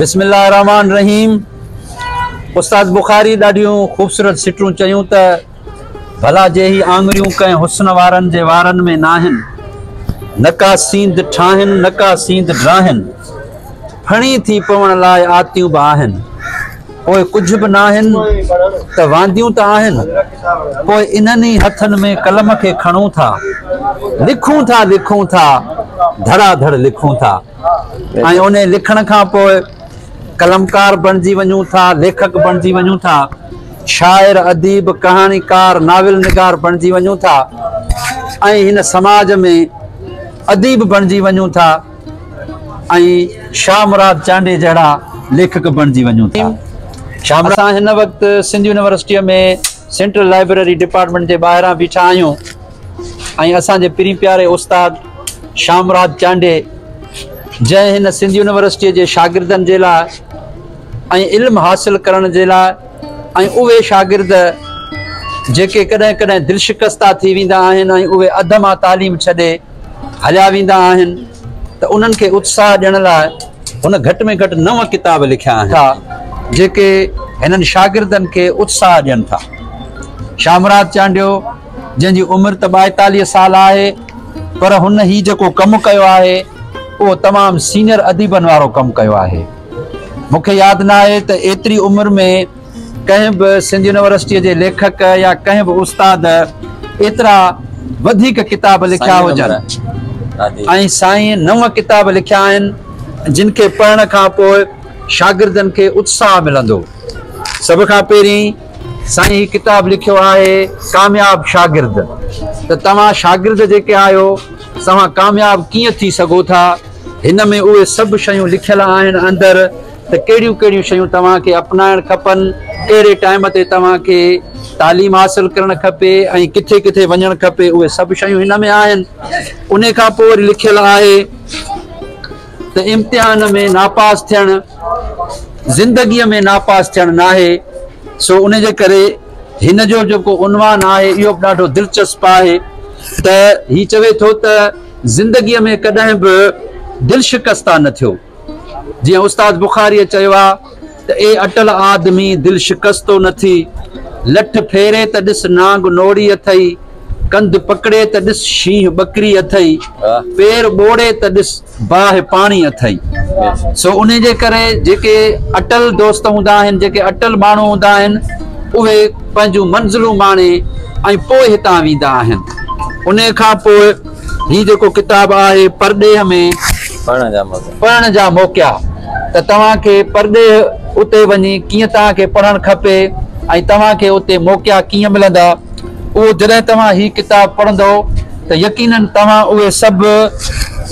بسم الله الرحمن الرحيم. استاد بخاري ڏاڍيون خوبصورت سٽون چيون ته ڀلا جي هي آڱريون ڪنهن حسن وارن جي وارن ۾ ناهن، نه ڪا سينڌ ٺاهن نه ڪا سينڌ ڊاهن، ڦڻي ٿي پوڻ لاء آتيون به آهن، پوء ڪجهه به ناهن ته وانديون ته آهن، پوء انهن ئي هٿن ۾ قلم کي کڻون ٿا، لکون ٿا لکون ٿا، ڌڙا ڌڙ لکون ٿا ۽ انهي لکڻ کان پوء قلمڪار بڻجي وڃون ٿا، ليکڪ بڻجي وڃون ٿا، شاعر، اديب، ڪهاڻيڪار، ناول نگار بڻجي وڃون ٿا ۽ هن سماج ۾ اديب بڻجي وڃون ٿا ۽ شاهه مراد چانڊيي جهڙا ليکڪ بڻجي وڃون ٿا. اسان هن وقت سنڌ يونيورسٽيء ۾ سينٽرل لائبريري ڊپارٽمينٽ جي ٻاهران بيٺا آهيون ۽ اسان جي پرين پياري استاد شاهه مراد چانڊيي جنهن هن سنڌ يونيورسٽيء جي شاگردن جي لاء ۽ علم حاصل ڪرڻ جي لاء ۽ اهي شاگرد جيڪي ڪڏهن ڪڏهن دل شڪسته ٿي ويندا آهن ۽ اهي اڌ مان تعليم ڇڏي هليا ويندا آهن ته انهن کي اتساهه ڏيڻ لاء هن گهٽ ۾ گهٽ 9 ڪتاب لکيا آهن جيڪي هنن شاگردن کي اتساهه ڏين ٿا. شاهه مراد چانڊيو جنهن جي عمر ته 42 سال آهي پر هن هي جيڪو ڪم ڪيو آهي اهو تمام سينئر اديبن وارو ڪم ڪيو آهي. مون کي ياد ناهي ته ايتري عمر ۾ ڪنهن به سنڌ يونيورسٽيء جي ليکڪ يا ڪنهن به استاد ايترا وڌيڪ ڪتاب لکيا هجن ۽ سائين 9 ڪتاب لکيا آهن جن کي پڙهڻ کان پوء شاگردن کي اتساهه ملندو. سڀ کان پهرين سائين هي ڪتاب لکيو آهي ڪامياب شاگرد ته توهان شاگرد جيڪي آهيو توهان ڪامياب ڪيئن ٿي سگهو ٿا. هن ۾ اهي سڀ شيون لکيل آهن اندر ته ڪهڙيون ڪهڙيون شيون توهان کي اپنائڻ کپن، ڪهڙي ٽائيم تي توهان کي تعليم حاصل ڪرڻ کپي ۽ ڪٿي ڪٿي وڃڻ کپي اهي سڀ شيون هن ۾ آهن. انهي کان پوء وري لکيل آهي ته امتحان ۾ ناپاس ٿيڻ زندگيء ۾ ناپاس ٿيڻ ناهي، سو ان جي ڪري هن جو جيڪو عنوان آهي اهو به ڏاڍو دلچسپ آهي ته هي چوي ٿو ته زندگيء ۾ ڪڏهن به دل شڪسته نه ٿيو. جيئن استاد بخاريء چيو آ ته اي اٽل آدمي دل شڪستو نه ٿي، لٺ ڦيري ته ڏس نانگ نوڙي اٿئي، ڪنڌ پڪڙي ته ڏس شينهن ٻڪري اٿئي، پير ٻوڙي ته ڏس باهه پاڻي اٿئي. سو انهي جي ڪري جيڪي اٽل دوست هوندا آهن، جيڪي اٽل ماڻهو هوندا آهن، اهي پنهنجون منزلون ماڻي ۽ پوء هتان ويندا آهن. انهي کان پوء هي جيڪو ڪتاب آهي پرڏيهه ۾ پڙهڻ جا موقعا ته توهان کي پرڏيهه اتي وڃي ڪيئن توهان کي پڙهڻ کپي ۽ توهان کي اتي موقعا ڪيئن ملندا اهو جڏهن توهان هي ڪتاب پڙهندؤ ته يقينن توهان اهي سڀ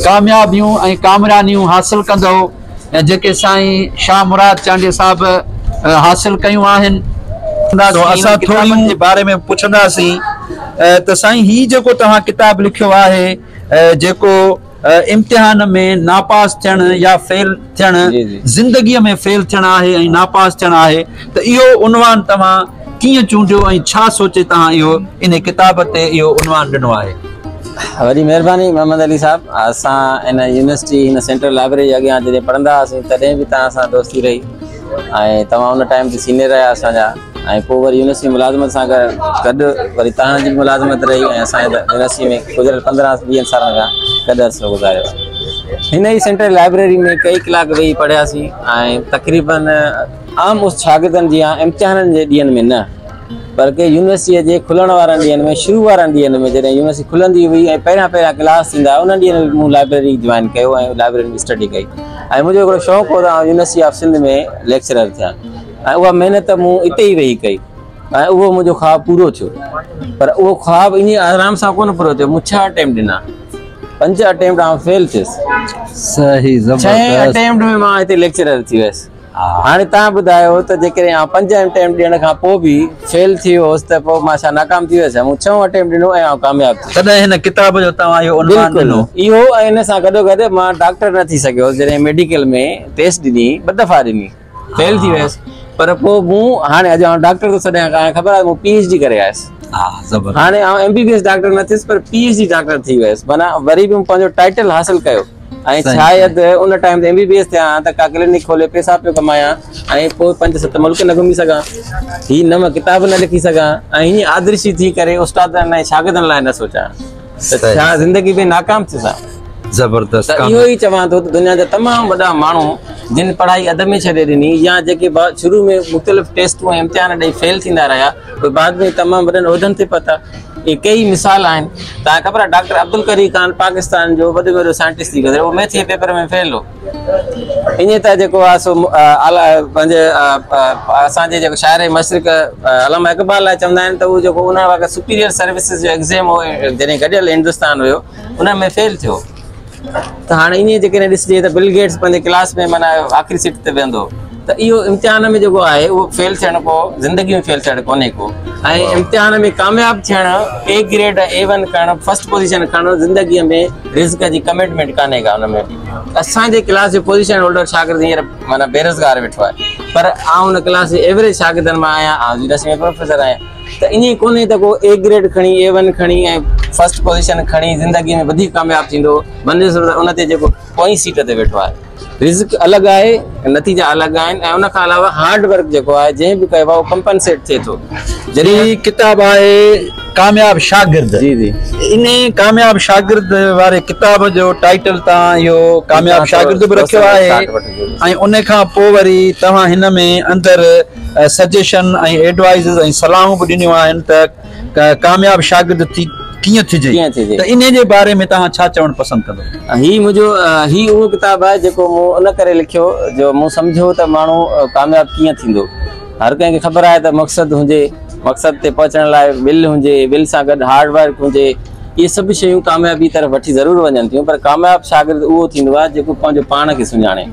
ڪاميابيون ۽ ڪامرانيون حاصل ڪندؤ جيڪي سائين شاهه مراد چانڊيي صاحب حاصل ڪيون آهن. اسان ٿورين جي باري ۾ پڇنداسين ته سائين هي جيڪو توهان ڪتاب لکيو آهي جيڪو امتحان ۾ ناپاس ٿيڻ يا فيل ٿيڻ زندگيء ۾ فيل ٿيڻ آهي ۽ ناپاس ٿيڻ آهي ته اهو عنوان توهان ڪيئن چونڊيو ۽ ڇا سوچي توهان اهو انهي ڪتاب تي اهو عنوان ڏنو آهي؟ وڏي مهرباني محمد علي صاحب اسان هن يونيورسٽي هن سينٽرل لائبريري جي اڳيان جڏهن پڙهندا هئاسين تڏهن به توهان سان دوستي رهي ۽ توهان ان ٽائيم تي سينيئر رهيا اسان جا ۽ پوء وري يونيورسٽي ملازمت سان گڏ وري توهان جي به ملازمت رهي ۽ اسان يونيورسٽي ۾ گذريل 15 20 سالن کان گڏ عرصو گذاريو هن ئي سينٽرل لائبريري ۾ ڪئي ڪلاڪ ويهي پڙهياسين ۽ تقريبن عام شاگردن جيان امتحانن جي ڏينهن ۾ نه بلڪه يونيورسٽيء جي کلڻ وارن ڏينهن ۾ شروع وارن ڏينهن ۾ جڏهن يونيورسٽي کلندي هئي ۽ پهريان پهريان ڪلاس ٿيندا هئا انهن ڏينهن ۾ مون لائبريري جوائن ڪيو ۽ لائبريري ۾ اسٽڊي ڪئي ۽ منهنجو هڪڙو شوق هو ته آئون يونيورسٽي آف سنڌ ۾ ليڪچرر ٿيان ۽ اها محنت مون اتي ئي ويهي ڪئي ۽ اهو منهنجو خواب پورو ٿيو پر اهو خواب ائين آرام سان ڪونه پورو ٿيو مون 6 اٽيمپٽ ڏنا 5 اٽيمپٽ آئون فيل ٿيس صحيح زبردست ڇهين اٽيمپٽ ۾ مان هتي ليڪچرر ٿي ويس هاڻي توهان ٻڌايو ته جيڪڏهن آئون 5 اٽيمپٽ ڏيڻ کان پوء به فيل ٿي ويو هوس ته پوء مان ڇا ناڪام ٿي ويس مون ڇهون اٽيمپٽ ڏنو ۽ آئون ڪامياب ٿي ويس. تڏهن هن ڪتاب جو توهان اهو عنوان ڏنو. اهو ۽ ان سان گڏوگڏ مان ڊاڪٽر نه ٿي سگهيو هوس جڏهن ميڊيڪل ۾ ٽيسٽ ڏني 2 دفعا ڏني فيل ٿي ويس پر پوء مون هاڻي اڄ آئون ڊاڪٽر ٿو سڏايان توهان کي خبر آهي مون پي ايڇ ڊي ڪري آيس هاڻي آئون M B B S doctor نه ٿيس پر پي ايڇ ڊي ڊاڪٽر ٿي ويس معنيٰ وري به مون پنهنجو ٽائيٽل حاصل ڪيو. ۽ شايد ان ٽائيم تي ايم بي بي ايس ٿيان ها ته ڪا ڪلينڪ کولي پئسا پيو ڪمايان ۽ پوء پنج ست ملڪ نه گهمي سگهان، هي نو ڪتاب نه لکي سگهان ۽ هيئن آدرشي ٿي ڪري استادن ۽ شاگردن لاء نه سوچان ته ڇا زندگي ۾ ناڪام ٿيس ها. زبردست. ته اهو ئي چوان ٿو ته دنيا جا تمام وڏا ماڻهو جن پڙهائي اڌ ۾ ڇڏي ڏني يا جيڪي شروع ۾ مختلف ٽيسٽون ۽ امتحان ڏئي فيل ٿيندا رهيا اهي بعد ۾ تمام وڏن عهدن تي پهتا. اهي ڪيئي مثال آهن. توهان کي خبر آهي ڊاڪٽر عبدالقدير خان پاڪستان جو وڏي ۾ وڏو سائنٽسٽ ٿي گذريو، اهو ميٿ جي پيپر ۾ فيل هو. ائين ته جيڪو آهي سو پنهنجي اسان جي جيڪو شاعر مشرق علامه اقبال لاء چوندا آهن ته اهو جيڪو ان وقت سپيريئر سروسز جو ايگزام هو جڏهن گڏيل هندستان هيو ان ۾ فيل ٿيو. ته هاڻي ائين جيڪڏهن ڏسجي ته بل گيٽس پنهنجي ڪلاس ۾ معنيٰ آخري سيٽ تي ويهندو ته اهو امتحان ۾ جيڪو آهي اهو فيل ٿيڻ ڪو زندگي ۾ فيل ٿيڻ ڪونهي ڪو ۽ امتحان ۾ ڪامياب ٿيڻ اي گريڊ اي ون ڪرڻ فرسٽ پوزيشن کڻڻ زندگي ۾ رزق جي ڪمٽمينٽ ڪانهي ڪا ان ۾ اسان جي ڪلاس جو پوزيشن هولڊر شاگرد هينئر معنيٰ بيروزگار ويٺو آهي پر آئون ان ڪلاس جي ايوريج شاگردن مان آهيان آئون يونيورسٽي ۾ پروفيسر آهيان ته ائين ڪونهي ته ڪو اي گريڊ کڻي اي ون کڻي ۽ فرسٽ پوزيشن کڻي زندگي ۾ وڌيڪ ڪامياب ٿيندو بنسبت ان تي جيڪو پوئين سيٽ تي ويٺو آهي رزق الڳ آهي نتيجا الڳ آهن ۽ ان کان علاوه هارڊ ورڪ جيڪو آهي جنهن به ڪيو آهي اهو ڪمپنسيٽ ٿئي ٿو. جڏهن هي ڪتاب آهي ڪامياب شاگرد جي جي انهي ڪامياب شاگرد واري ڪتاب جو ٽائيٽل توهان اهو ڪامياب شاگرد به رکيو آهي ۽ ان کان پوء وري توهان هن ۾ اندر سجيشن ۽ ايڊوائيزز ۽ صلاحون به ڏنيون آهن ته ڪامياب شاگرد ٿي ڪيئن ٿجي ته انهي جي باري ۾ توهان ڇا چوڻ پسند ڪندو؟ هي منهنجو هي اهو ڪتاب آهي جيڪو مون ان ڪري لکيو جو مون سمجهيو ته ماڻهو ڪامياب ڪيئن ٿيندو. هر ڪنهن کي خبر آهي ته مقصد هجي، مقصد تي پهچڻ لاء ول هجي، ول سان گڏ هارڊ ورڪ هجي، اهي سڀ شيون ڪاميابي طرف وٺي ضرور وڃن ٿيون پر ڪامياب شاگرد اهو ٿيندو آهي جيڪو پنهنجو پاڻ کي سڃاڻي،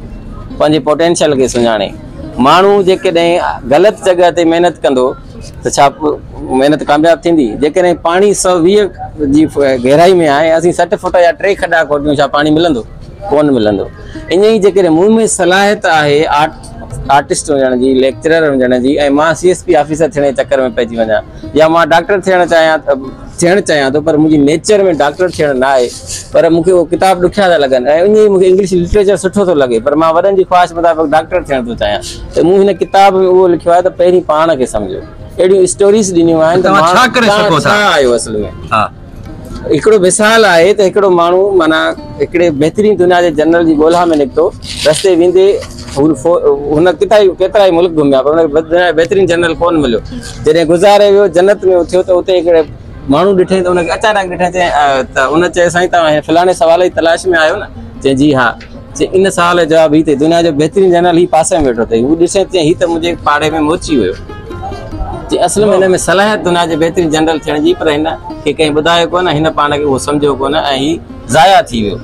پنهنجي پوٽينشل کي سڃاڻي. ماڻهو جيڪڏهن غلط جڳهه تي محنت ڪندو ته ڇا محنت ڪامياب ٿيندي؟ جيڪڏهن پاڻي 120 جي گهرائي ۾ آهي اسين 60 فوٽ جا ٽي کڏا کوٽيون ڇا پاڻي ملندو؟ ڪونه ملندو. ائين ئي جيڪڏهن مون ۾ صلاحيت آهي آرٽسٽ هجڻ جي، ليڪچرر هجڻ جي ۽ مان سي ايس پي آفيسر ٿيڻ جي چڪر ۾ پئجي وڃان يا مان ڊاڪٽر ٿيڻ چاهيان ٿيڻ چاهيان ٿو پر منهنجي نيچر ۾ ڊاڪٽر ٿيڻ نه آهي پر مون کي اهو ڪتاب ڏکيا ٿا لڳن ۽ ائين ئي مون کي انگلش لٽريچر سٺو ٿو لڳي پر مان وڏن جي خواهش مطابق ڊاڪٽر ٿيڻ ٿو چاهيان ته مون هن ڪتاب ۾ اهو لکيو آهي ته پهرين پاڻ کي سمجهو اهڙيون اسٽوريز ڏنيون آهن ته توهان ڇا ڪري سگهو ٿا ڇا آهيو اصل ۾ هڪڙو مثال آهي ته هڪڙو ماڻهو معنيٰ هڪڙي بهترين دنيا جي جنرل جي ڳولها ۾ نڪتو رستي ويندي هن ڪيترائي ملڪ گهميا پر هن کي دنيا جو بهترين جنرل ڪونه مليو جڏهن گذاري ويو جنت ۾ اٿيو ته اتي هڪڙي ماڻهو ڏٺئي ته ان کي اچانڪ ڏٺئي چيائين ته ان چيو سائين توهان فلاڻي سوال جي تلاش ۾ آهيو نه چيائين جي ها چيائين ان سوال جو جواب هي اٿئي دنيا جو بهترين جنرل هي پاسي ۾ ويٺو اٿئي هو ڏسي چيائين هي ته منهنجي پاڙي ۾ مورچي هيو چيائين اصل ۾ هن ۾ صلاحيت دنيا جي بهترين جنرل ٿيڻ جي پر هن کي ڪنهن ٻڌايو ڪونه هن پاڻ کي اهو سمجهيو ڪونه ۽ هي ضايع ٿي ويو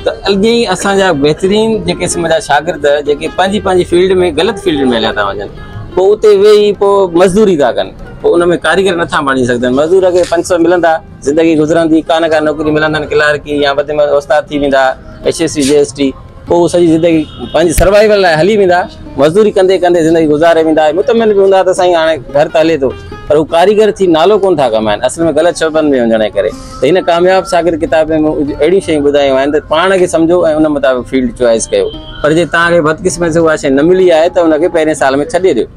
ته ائين ئي اسان جا بهترين جي قسم جا شاگرد جيڪي پنهنجي پنهنجي فيلڊ ۾ غلط فيلڊ ۾ هليا ٿا وڃن پوء اتي ويهي پوء مزدوري ٿا ڪن پوء ان ۾ ڪاريگر نٿا بڻجي سگهن مزدور کي 500 ملندا زندگي گذرندي ڪا نه ڪا نوڪري ملندن ڪلارڪي يا وڌ ۾ وڌ استاد ٿي ويندا ايڇ ايس سي جي ايس ٽي پوء هو سڄي زندگي پنهنجي سروائيول لاء هلي ويندا مزدوري ڪندي ڪندي زندگي گذاري ويندا مطمئن به هوندا ته سائين هاڻي گهر ته هلي ٿو پر هو ڪاريگر ٿي نالو ڪونه ٿا ڪمائن اصل ۾ غلط شعبن ۾ هجڻ جي ڪري ته هن ڪامياب شاگرد ڪتاب ۾ مون اهڙيون شيون ٻڌايون آهن ته پاڻ کي سمجهو ۽ ان مطابق فيلڊ چوائس ڪيو پر جي توهان کي بدقسمتي سان اها شيء نه ملي آهي ته ان کي پهرين سال ۾ ڇڏي ڏيو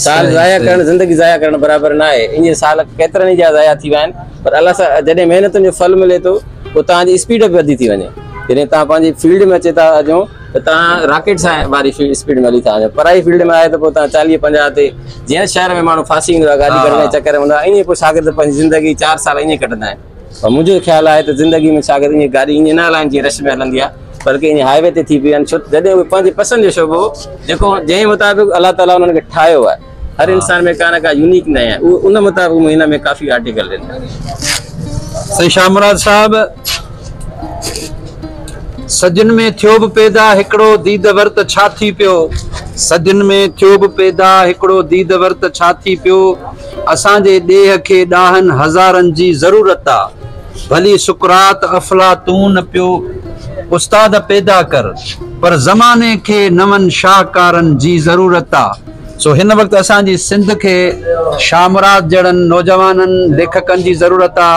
سال ضايع ڪرڻ زندگي ضايع ڪرڻ برابر نه آهي ائين سال ڪيترن ئي جا ضايع ٿي ويا آهن پر الله سان جڏهن محنتن جو ڦل ملي ٿو پوء توهان جي اسپيڊ به وڌي ٿي وڃي جڏهن توهان پنهنجي فيلڊ ۾ اچي ٿا اچو ته توهان راڪيٽ سان واري اسپيڊ ۾ هلي ٿا وڃو پرائي فيلڊ ۾ آهي ته پوء توهان 40 50 تي جيئن شهر ۾ ماڻهو ڦاسي ويندو آهي گاڏي ڪڍڻ جي چڪر ۾ هوندو آهي ائين پوء شاگرد پنهنجي زندگي 4 سال ائين ڪڍندا آهن پر منهنجو خيال آهي ته زندگي ۾ شاگرد ائين گاڏي ائين نه هلائن جيئن رش ۾ هلندي آهي بلڪه ائين هاء وي تي ٿي پيا آهن ڇو ته جڏهن اهي پنهنجي پسند جو شعبو جيڪو جنهن مطابق الله تعاليٰ انهن کي ٺاهيو آهي هر انسان ۾ ڪا نه ڪا يونيڪ نه آهي اهو ان مطابق مون هن ۾ ڪافي آرٽيڪل ڏنا. سائين شاهه مراد صاحب صدين ۾ ٿيو به پيدا هڪڙو ديده ور ته ڇا ٿي پيو صدين ۾ ٿيو به پيدا هڪڙو ديده ور ته ڇا ٿي پيو اسان جي ڏيهه کي ڏاهن هزارن جي ضرورت آ ڀلي سقراط افلاطون پيو استاد پيدا ڪر پر زماني کي نون شاهڪارن جي ضرورت آ سو هن وقت اسان جي سنڌ کي شاهه مراد جهڙن نوجوانن ليکڪن جي ضرورت آ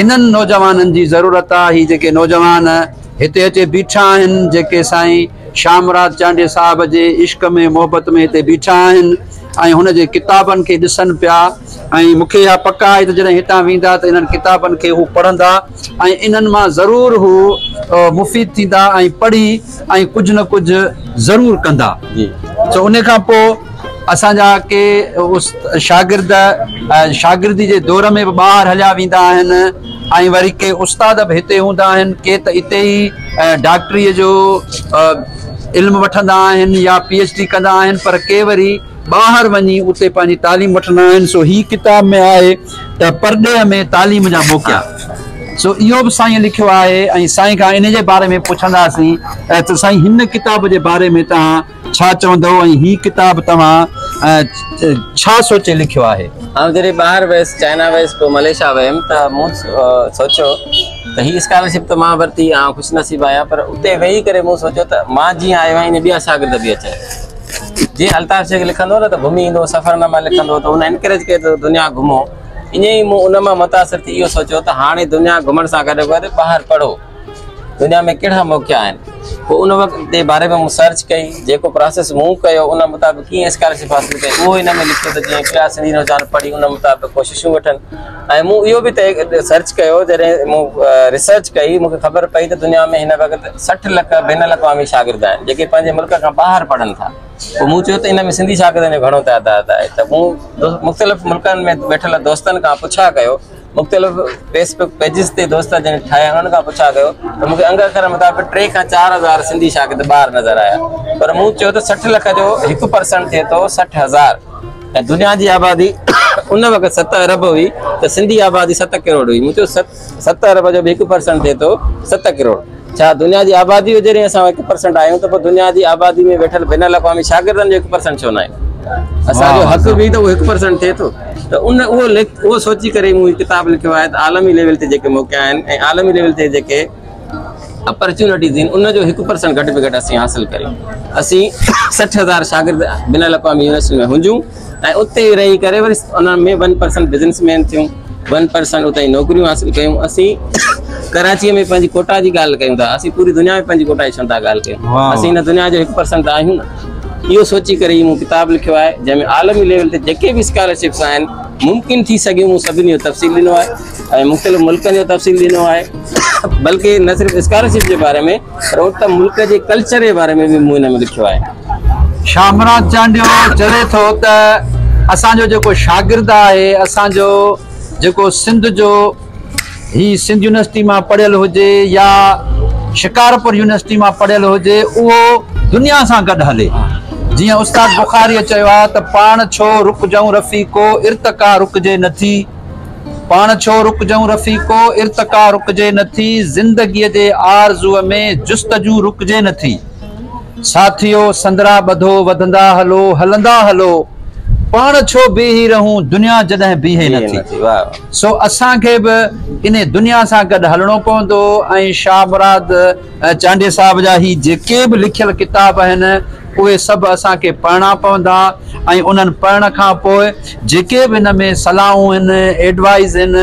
هنن نوجوانن جي ضرورت آ هي جيڪي نوجوان هتي اچي بيٺا آهن، جيڪي سائين شاهه مراد چانڊيي صاحب جي عشق ۾ محبت ۾ هتي بيٺا آهن ۽ هن جي ڪتابن کي ڏسن پيا ۽ مون کي اها پڪ آهي ته جڏهن هتان ويندا ته انهن ڪتابن کي هو پڙهندا ۽ انهن مان ضرور هو مفيد ٿيندا ۽ پڙهي ۽ ڪجهه نه ڪجهه ضرور ڪندا. سو ان کان پوء اسان جا ڪي شاگرد شاگردي جي دور ۾ به ٻاهر هليا ويندا آهن ۽ وري ڪي استاد به هتي هوندا آهن، ڪي ته اتي ئي ڊاڪٽريء جو علم وٺندا آهن يا پي ايڇ ڊي ڪندا آهن، پر ڪي وري ٻاهر وڃي اتي پنهنجي تعليم وٺندا آهن. سو هي ڪتاب ۾ آهي ته پرڏيهه ۾ تعليم جا موقعا، سو اهو به سائين لکيو آهي ۽ سائين کان ان جي باري ۾ پڇنداسين ته سائين هن ڪتاب جي باري ۾ توهان ڇا چوندؤ ۽ هي ڪتاب توهان ڇا سوچي لکيو آهي؟ آئون جڏهن ٻاهر ويس، چائنا ويس پوء ملائيشيا ويم ته مون سوچيو ته هي اسڪالرشپ ته مان ورتي، آئون خوش نصيب آهيان، پر اتي ويهي ڪري مون سوچيو ته مان جيئن آيو آهيان ائين ٻيا شاگرد به اچن. جيئن الطاف شيخ لکندو هو نه ته گهمي ايندو هو، سفرناما لکندو هو ته هن انڪريج ڪيو ته دنيا گهمو، ائين ئي مون ان مان متاثر ٿي اهو سوچيو ته هاڻي دنيا گهمڻ سان گڏو گڏ ٻاهر پڙهو، دنيا ۾ ڪهڙا موقعا آهن. پوء ان وقت جي باري ۾ مون سرچ ڪئي، جيڪو پراسيس مون ڪيو ان مطابق ڪيئن اسڪالرشپ حاصل ڪئي اهو هن ۾ لکيو ته جيئن ٻيا سنڌي نوجوان پڙهي ان مطابق ڪوششون وٺن. ۽ مون اهو به سرچ ڪيو، جڏهن مون ريسرچ ڪئي مون کي خبر پئي ته دنيا ۾ هن وقت 60 لک بين الاقوامي شاگرد آهن جيڪي پنهنجي ملڪ کان ٻاهر پڙهن ٿا. پوء مون چيو ته ان ۾ سنڌي شاگردن جو گهڻو تعداد آهي ته مون مختلف ملڪن ۾ ويٺل دوستن کان پڇا ڪيو، مختلف فيس بڪ پيجز تي دوست جن ٺاهيا انهن کان پڇا ڪيو ته مون کي انگ اکر مطابق 3 کان 4 هزار سنڌي شاگرد ٻاهر نظر آيا. پر مون چيو ته 60 لک جو 1% ٿئي ٿو 60 هزار ۽ دنيا جي آبادي ان وقت 7 ارب هئي ته سنڌي آبادي 7 ڪروڙ هئي. مون چيو 7 ارب جو به 1% ٿئي ٿو 7 ڪروڙ. ڇا دنيا جي آبادي جو جڏهن اسان 1% آهيون ته پوء دنيا جي آبادي ۾ ويٺل بين الاقوامي شاگردن جو 1% ڇو نه آهي؟ اسان جو حق به ته اهو 1% ٿئي ٿو. ته ان اهو ليک اهو سوچي ڪري مون هي ڪتاب لکيو آهي ته عالمي ليول تي جيڪي موقعا آهن ۽ عالمي ليول تي جيڪي اپرچونٽيز آهن ان جو 1% گهٽ ۾ گهٽ اسين حاصل ڪريون. اسين 60 هزار شاگرد بين الاقوامي يونيورسٽين ۾ هجون ۽ اتي رهي ڪري وري انهن ۾ 1% بزنس مين ٿيون، 1% اتي نوڪريون حاصل ڪيون. اسين ڪراچيء ۾ پنهنجي ڪوٽا جي ڳالهه ڪيون ٿا، اسين پوري دنيا ۾ پنهنجي ڪوٽا جي ڇو نٿا ڳالهه ڪيون؟ اسين هن دنيا جو 1% ته آهيون نه. اهو سوچي ڪري ئي مون ڪتاب لکيو آهي جنهن ۾ عالمي ليول تي جيڪي به اسڪالرشپس آهن ممڪن ٿي سگهيون مون سڀني جو تفصيل ڏنو آهي ۽ مختلف ملڪن جو تفصيل ڏنو آهي، بلڪه نه صرف اسڪالرشپ جي باري ۾ پر ات ملڪ جي ڪلچر جي باري ۾ به مون هن ۾ لکيو آهي. شاهه مراد چانڊيو چوي ٿو ته اسان جو جيڪو شاگرد آهي، اسان جو جيڪو سنڌ جو هي سنڌ يونيورسٽي مان پڙهيل هجي يا شڪارپور يونيورسٽي مان پڙهيل هجي، اهو دنيا سان گڏ هلي. جيئن استاد بخاريء چيو آهي ته پاڻ ڇو رڪجئون رفيقو، ارتقا رڪجي نٿي. پاڻ ڇو رڪجئون رفيقو، ارتقا رڪجي نٿي، زندگيء جي آرزوء ۾ جستجو رڪجي نٿي. ساٿيو سندرا ٻڌو وڌندا هلو، هلندا هلو، پاڻ ڇو بيهي رهون، دنيا جڏهن بيهي نٿي. سو اسان کي به انهي دنيا سان گڏ هلڻو پوندو ۽ شاهه مراد چانڊيي صاحب جا هي جيڪي به لکيل ڪتاب آهن اهي سڀ اسان کي پڙهڻا پوندا ۽ انهن پڙهڻ کان پوء جيڪي به هن ۾ صلاحون آهن، ايڊوائيز آهن،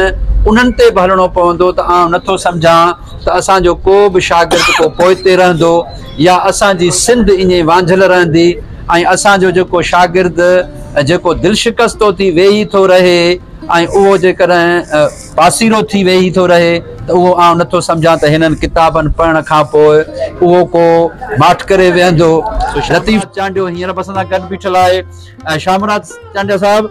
انهن تي به هلڻو پوندو ته آئون نٿو سمجهان ته اسان جو ڪو به شاگرد ڪو پوئتي رهندو يا اسان جي سنڌ ائين وانجهيل رهندي ۽ اسان جو جيڪو شاگرد جيڪو دلشڪستو ٿي ويهي ٿو رهي ۽ اهو جيڪڏهن پاسيرو ٿي ويهي ٿو رهي ته اهو آئون نٿو سمجهان ته هنن ڪتابن پڙهڻ کان پوء اهو ڪو ماٺ ڪري ويهندو. لطيف چانڊيو هينئر به اسان سان گڏ بيٺل آهي. شاهه مراد چانڊيا صاحب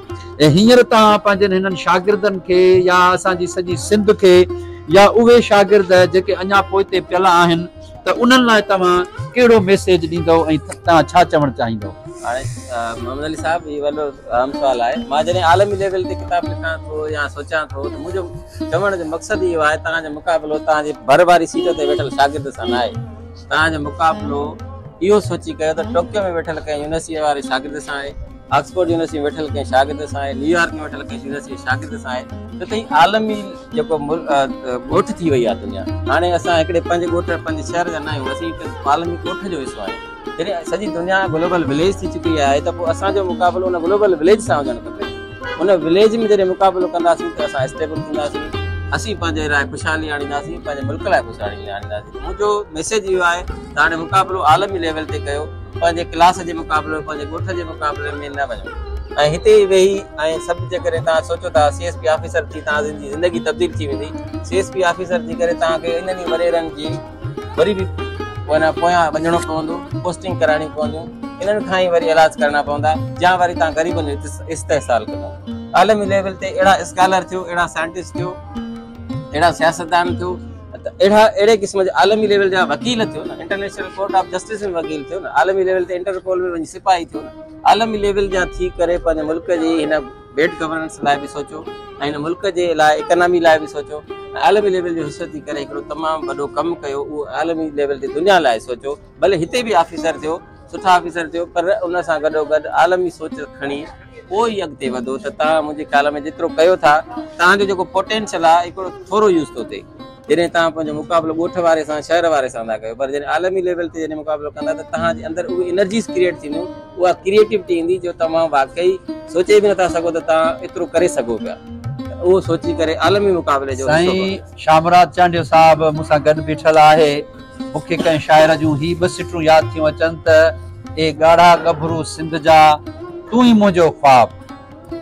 هينئر توهان پنهنجن هنن شاگردن کي يا اسان جي سڄي سنڌ کي يا اهي شاگرد جيڪي اڃا پوئتي پيل آهن ته انهن لاء توهان ڪهڙو ميسيج ڏيندؤ ۽ توهان ڇا چوڻ چاهيندؤ؟ هاڻي محمد علي صاحب هي وڏو اهم سوال آهي. مان جڏهن عالمي ليول تي ڪتاب لکان ٿو يا سوچان ٿو ته منهنجو چوڻ جو مقصد اهو آهي توهان جو مقابلو توهان جي ڀر واري سيٽ تي ويٺل شاگرد سان نه آهي. توهان جو مقابلو اهو سوچي ڪيو ته ٽوڪيو ۾ ويٺل ڪنهن يونيورسٽي واري شاگرد سان آهي، آڪسفورڊ يونيورسٽي ۾ ويٺل ڪنهن شاگرد سان آهي، نيويارڪ ۾ ويٺل ڪنهن يونيورسٽي جي شاگرد سان آهي ته هي عالمي جيڪو ڳوٺ ٿي وئي آهي دنيا. هاڻي اسان هڪڙي پنهنجي ڳوٺ پنهنجي شهر جا نه آهيون، اسين هڪ عالمي ڳوٺ جو حصو آهيون. جڏهن سڄي دنيا گلوبل وليج ٿي چڪي آهي ته پوء اسان جو مقابلو ان گلوبل وليج سان هجڻ کپي. ان وليج ۾ جڏهن مقابلو ڪنداسين ته اسان اسٽيبل ٿينداسين، اسين پنهنجي لاء خوشحالي آڻينداسين، پنهنجي ملڪ لاء خوشحالي آڻينداسين. منهنجو ميسيج اهو آهي ته هاڻي مقابلو عالمي ليول تي ڪيو، پنهنجي ڪلاس جي مقابلي ۾، پنهنجي ڳوٺ جي مقابلي ۾ نه وڃو ۽ هتي ئي ويهي ۽ سڀ جيڪڏهن توهان سوچو ٿا سي ايس پي آفيسر ٿي توهان جي زندگي تبديل ٿي ويندي، سي ايس پي آفيسر ٿي ڪري توهان کي انهن ئي وڏيرن جي وري به پويان وڃڻو پوندو، پوسٽنگ ڪرائڻيون پونديون، انهن کان ئي وري علاج ڪرڻا پوندا يا وري توهان غريبن جو استحصال ڪندا. عالمي ليول تي اهڙا اسڪالر ٿيو، اهڙا سائنٽسٽ ٿيو، اهڙا سياستدان ٿيو، ته اهڙا اهڙي قسم جا عالمي ليول جا وڪيل ٿيو نه، انٽرنيشنل ڪورٽ آف جسٽس ۾ وڪيل ٿيو نه، عالمي ليول تي انٽرپول ۾ وڃي سپاهي ٿيو نه، عالمي ليول جا ٿي ڪري پنهنجي ملڪ جي هن بيڊ گورننس لاء به سوچو ۽ هن ملڪ جي لاء اڪانامي لاء به سوچو ۽ عالمي ليول جو حصو ٿي ڪري هڪڙو تمام وڏو ڪم ڪيو، اهو عالمي ليول تي دنيا لاء سوچو. ڀلي هتي به آفيسر ٿيو، سٺا آفيسر ٿيو، پر ان سان گڏوگڏ عالمي سوچ کڻي پوء ئي اڳتي وڌو ته توهان منهنجي خيال ۾ جيترو ڪيو ٿا، توهان جو جيڪو پوٽينشل آهي هڪڙو ٿورو يوز ٿو ٿئي. جڏهن توهان پنهنجو مقابلو ڳوٺ واري سان، شهر واري سان ٿا ڪيو، پر جڏهن عالمي ليول تي جڏهن مقابلو ڪندا ته توهان جي اندر اهي انرجيز ڪريئيٽ ٿينديون، اها ڪريئيٽوٽي ايندي جو توهان واقعي سوچي به نٿا سگهو ته توهان ايترو ڪري سگهو پيا. ته اهو سوچي ڪري عالمي مقابلي جو حصو سائين بڻجو. شاهمراد چانڊيو صاحب مون سان گڏ بيٺل آهي. مون کي ڪنهن شاعر جون هي ٻه سٽون ياد ٿيون اچن ته، اي ڳاڙها ڳڀرو سنڌ جا، تون ئي منهنجو خواب.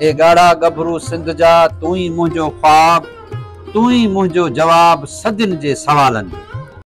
اي ڳاڙها ڳڀرو سنڌ جا، تون ئي منهنجو خواب، تون ئي منهنجو جواب صدين جي سوالن جو.